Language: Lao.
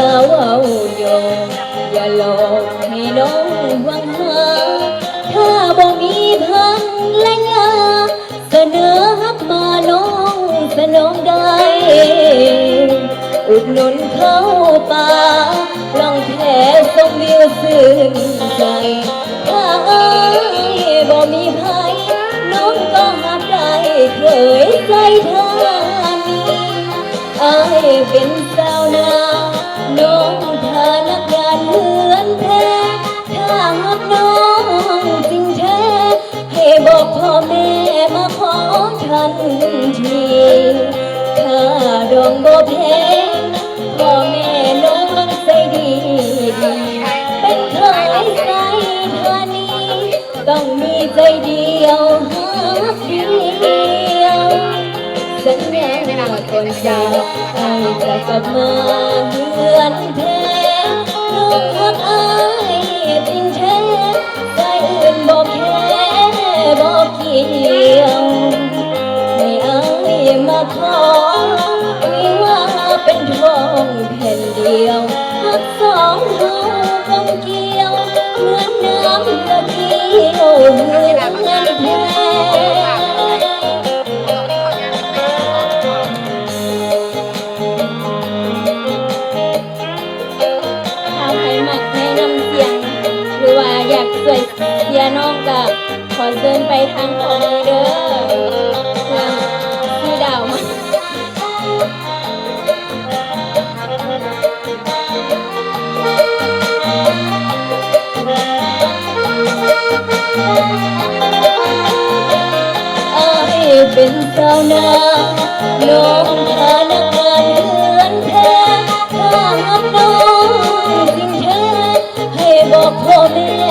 ເວົ້າຢອກ ຢ່າຫຼອກໃຫ້ນ້ອງຫວັງຫາ ຖ້າບໍ່ມີພັນລະຍາ ສະເໜີຮັກມານ້ອງສະໜອງໄດ້ ອຸດໜູນເຂົ້າປ່າ ລ່ອງແພຊົມວິວຊື່ນໃຈ ຖ້າອ້າຍບໍ່ມີໃຜ ນ້ອງກໍຮັບໄດ້ເຄີຍໃສ່ທານີ ອ້າຍເປັນຊາວນາ ນ້ອງຖານະການເຮືອນແພ ຖ້າຮັກນ້ອງຈິງແທ້ ໃຫ້ບອກພໍ່ແມ່ມາຂໍທັນທີ ຄ່າດອງບໍ່ແພງ ພໍ່ແມ່ນ້ອງໃຈດີ ເປັນເຂີຍໃສ່ທານີ ຕ້ອງມີໃຈດຽວຮັກດຽວ ສັນຍາກ່ອນຈາກ ອ້າຍຈະກັບມາເຮືອນແທ້ ນ້ອງຮັກອ້າຍຈິງແທ້ ສາຍອື່ນບໍ່ແຄບໍ່ກ່ຽວ ໃຫ້ອ້າຍມາຂໍ ວິວາເປັນທອງແຜ່ນດຽວ ຮັກສອງເຮົາກົມກຽວ ເໝືອນນ້ຳລະກຽວເຮືອນແພ. ຖ້າໃຜມັກໃນນ້ຳສຽງ ຫຼືວ່າຢາກຊ່ວຍເຊຍນ້ອງກະ ຂໍເຊີນໄປທາງຂອງເດີ ເຄື່ອງຊື່ດາວມາ. ອ້າຍເປັນຊາວນາ ນ້ອງຖານະການເຮືອນແພ ຖ້າຮັກນ້ອງຈິງແທ້ ໃຫ້ບອກພໍ່ແມ່